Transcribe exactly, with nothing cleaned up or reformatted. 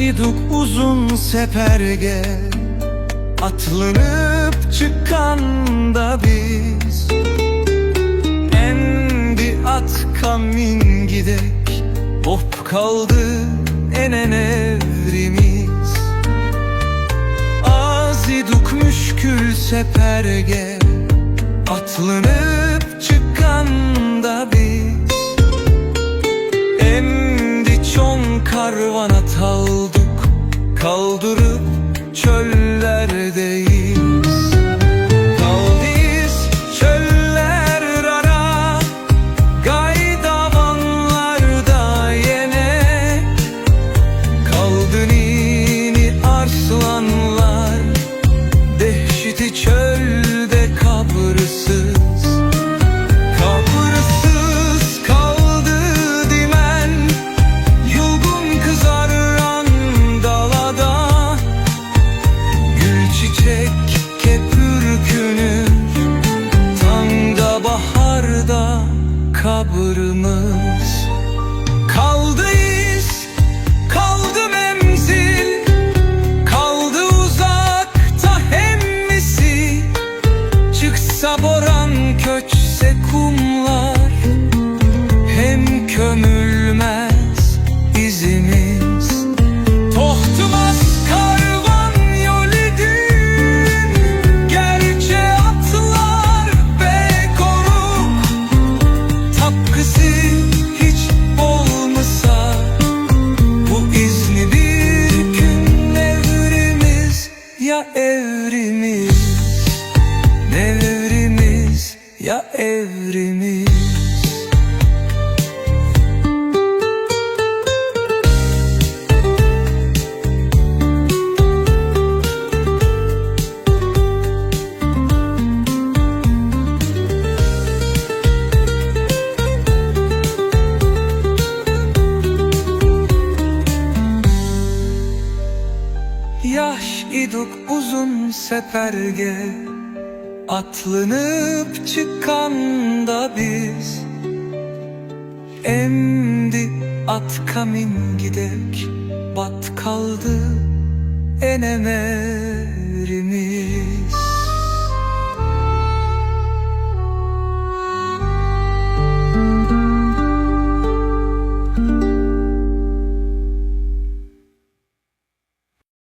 ئىدۇق ئۇزۇن سەپەرگە ئاتلىنىپ چىققاندا بىز، ئەمدى ئاتقا مىنگۈدەك بوپ قالدى ئەنئەنىمىز. ئاز ئىدۇق مۈشكۈل سەپەرگە ئاتلىنىپ چىققاندا بىز، ئەمدى چوڭ كارۋان ئاتالدۇق قالدۇرۇپ چۆللەردىز. قالدىز چۆللەر ئارا، قايداۋانلاردا يەنە قالدى نى-نى ئارسلانلار، دەھشىتى چۆلدە قابرىسىز. قابرىسىز قالدى دىمەن يۇلغۇن قىزارغان دالادا، گۈل چېچەككە پۈركىنىپ تاڭدا باھاردا قابرىمىز. قالدى ئىز، قالدى مەنزىل، قالدى ئۇزاقتا ھەممىسى. چىقسا بوران، كۆچسە قۇملار، ھەم كۆمۈلمەس ئىزىمىز. توختىماس كارۋان يولىدىن، گەرچە ئاتلار بەك ئورۇق، تاپقۇسى ھېچ بولمىسا بۇ ئىزنى بىر كۈن نەۋرىمىز يا ئەۋرىمىز، نەۋرىمىز يا ئەۋرىمىز. ياش ئىدۇق ئۇزۇن سەپەرگە ئاتلىنىپ چىققاندا بىز، ئەمدى ئاتقا مىنگۈدەك بات قالدى ئەنئەنىمىز.